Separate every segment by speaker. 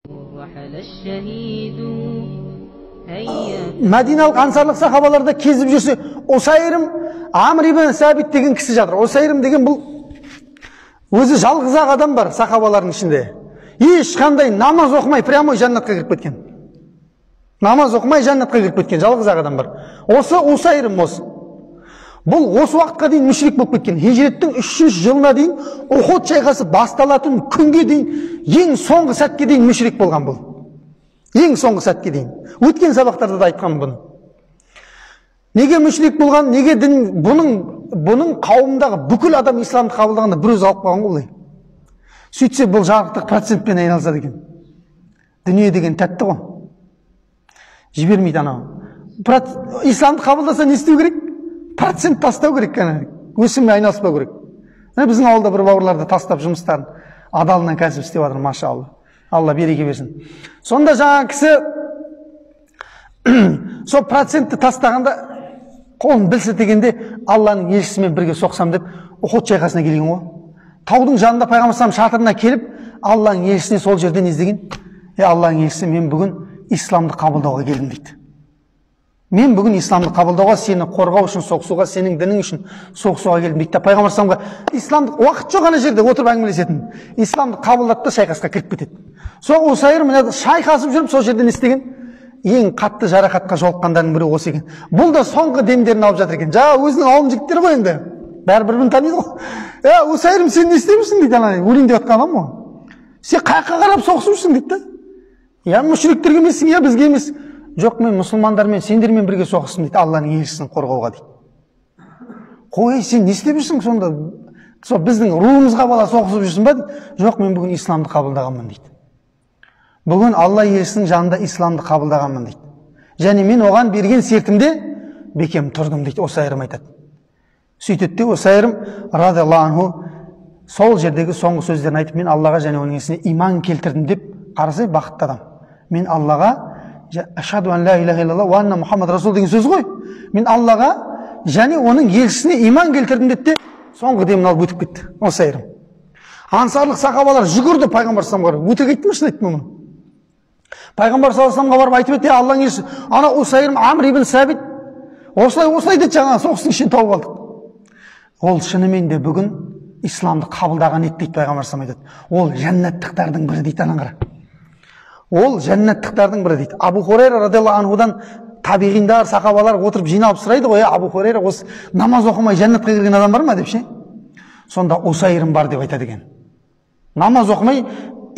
Speaker 1: رحل الشهيد هيا.
Speaker 2: Мәдиналық ансарлық сахабаларда кезіп жүрсе, Усайрым Амр ибн Сәбит деген кісі жатыр. Усайрым деген бұл өзі жалғыз ақ адам бар сахабалардың ішінде. Ешқандай намаз оқымай прямой жәннатқа кіріп кеткен. Намаз оқымай жәннатқа кіріп кеткен жалғыз ақ адам бар. Осы Усайрым осы. Бұл осы уақытқа дейін мүшрик болып кеткен. Хижреттің 3 жылына дейін, Ухуд шайқасы басталатын күнге дейін, ең соңғы сәтке дейін мүшрик болған бұл. Ең соңғы сәтке дейін. Өткен сабақтарда да айтқанмын бұны. Неге мүшрик болған, неге дін, бұның қауымындағы бүкіл адам исламды қабылдағанда бір өзі алып қалған ғой. Сөйтсе бұл жарықтық процентпен айналысады екен. Дүние деген тәтті ғой. Жібермейді анау. Исламды қабылдаса не істеу керек? Процент тастау керек, өсіммен айналыспау керек. Біздің ауылда бір бауырларды тастап жұмыстарын адалынан кәсіп істеп жатыр, машалла. Алла береке берсін. Сонда жаңа кісі сол процентті тастағанда қолын біл сілтегенде Алланың елшісімен бірге соқсам деп Ухуд шайқасына келген ғой. Таудың жанында пайғамбар шатырына келіп, Алланың елшісіне сол жерден іздеген. Е, Алланың елшісі, мен бүгін исламды қабылдауға келдім дейді. Мен бүгін исламды қабылдауға, сені қорғау үшін соғысуға, сенің дінің үшін соғысуға келдім дейді. Пайғамбар исламға исламды уақыт жоқ ана жерде отырып әңгімелесетін. Исламды қабылдады да шайқасқа кіріп кетеді. Сол Усайр мына шайқасып жүріп сол жерден істеген ең қатты жарақатқа жолыққандардың бірі осы екен. Бұл да соңғы демдерін алып жатыр екен. Жаңа өзінің ауылының жігіттері ғой енді. Бәрі бір-бірін таниды ғой. Е, Усайрым, сен не істеп жүрсің дейді, ана өлейін деп жатқан адам ғой. Сен қаяққа қарап соғысып жүрсің дейді да. Я мүшриктерге емессің, я бізге емес. Жоқ, мен мұсылмандармен, сендермен бірге соғыстым дейді, Алланың елшісін қорғауға дейді. Қой, сен не істеп жүрсің сонда? Сол біздің руымызға бала соғысып жүрсің ба дейді. Жоқ, мен бүгін исламды қабылдағанмын дейді. Бүгін Алла елшісінің жанында исламды қабылдағанмын дейді. Және мен оған берген сертімде бекем тұрдым дейді, Усайрым айтады. Сөйтеді де Усайрым радиаллаху анху сол жердегі соңғы сөздерін айтып, мен Аллаға және оның елшісіне иман келтірдім деп қарасай, бақытты адам. Мен Аллаға ашхаду ан ла илаха иллаллах уа анна Мухаммад расул деген сөз ғой. Мен Аллаға және оның елшісіне иман келтірдім деді де соңғы демін алып өтіп кетті Усайрым. Ансарлық сахабалар жүгірді пайғамбар саллаллаху алейхи вассаламға. Өтірік айтты ма, шын айтты ма мұны? Пайғамбар саллаллаху алейхи вассаламға барып айтып еді, Алланың елшісі, ана Усайрым Амр ибн Сәбит осылай осылай деді, жаңа соғыстың ішінен тауып алдық. Ол шынымен де бүгін исламды қабылдаған еді дейді пайғамбар саллаллаху алейхи вассалам айтады. Ол жәннаттықтардың бірі дейді, анан қара. Ол жәннаттықтардың бірі дейді. Абу Хурайра радиаллаху анхудан табиғиндар, сахабалар отырып жиналып сұрайды ғой, Абу Хурайра, осы намаз оқымай жәннатқа кірген адам бар ма деп ше? Сонда Усайрым бар деп айтады екен. Намаз оқымай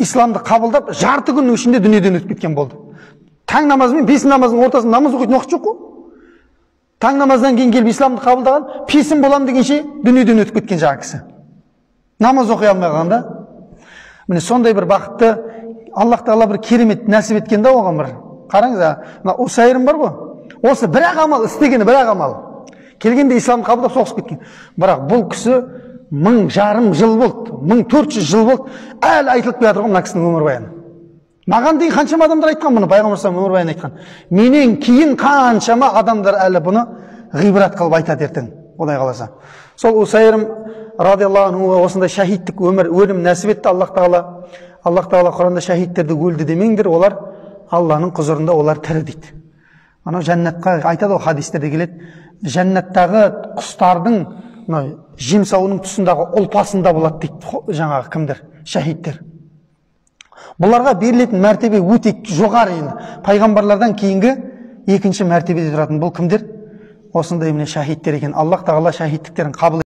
Speaker 2: исламды қабылдап, жарты күннің ішінде дүниеден өтіп кеткен болды. Таң намазы мен бесін намазының ортасында намаз оқитын уақыт жоқ қой. Таң намаздан кейін келіп исламды қабылдаған, песін болам дегенше дүниеден өтіп кеткен жаңа кісі. Намаз оқи алмай қалғанда. Міне сондай бір бақытты Аллах тағала бір керемет нәсіп еткен да оған бір. Қараңыз, мына Усайрым бар ғой. Осы бір ақ амал істегені, бір ақ амал. Келгенде исламды қабылдап соғысып кеткен. Бірақ бұл кісі 1500 жыл болды, 1400 жыл болды, әлі айтылып келе жатыр ғой мына кісінің өмірбаяны. Маған дейін қаншама адамдар айтқан бұны, пайғамбар саллаллаху алейхи вассалам өмірбаянын айтқан. Менен кейін қаншама адамдар әлі бұны ғибрат қылып айтады ертең, Құдай қаласа. Сол Усайрым радиаллаху анху осындай шәһидтік өмір, өлім нәсіп етті Аллах тағала. Аллах тағала Құранда шәһидтерді өлді демеңдер, олар Алланың құзырында, олар тірі дейді. Анау жәннатқа айтады ғой, хадистерде келеді, жәннаттағы құстардың мынау жемсауының тұсындағы ұлпасында болады дейді жаңағы кімдер, шәһидтер. Бұларға берілетін мәртебе өте жоғары енді. Пайғамбарлардан кейінгі екінші мәртебеде тұратын бұл кімдер? Осындай міне шәһидтер екен. Аллах тағала шәһидтіктерін қабыл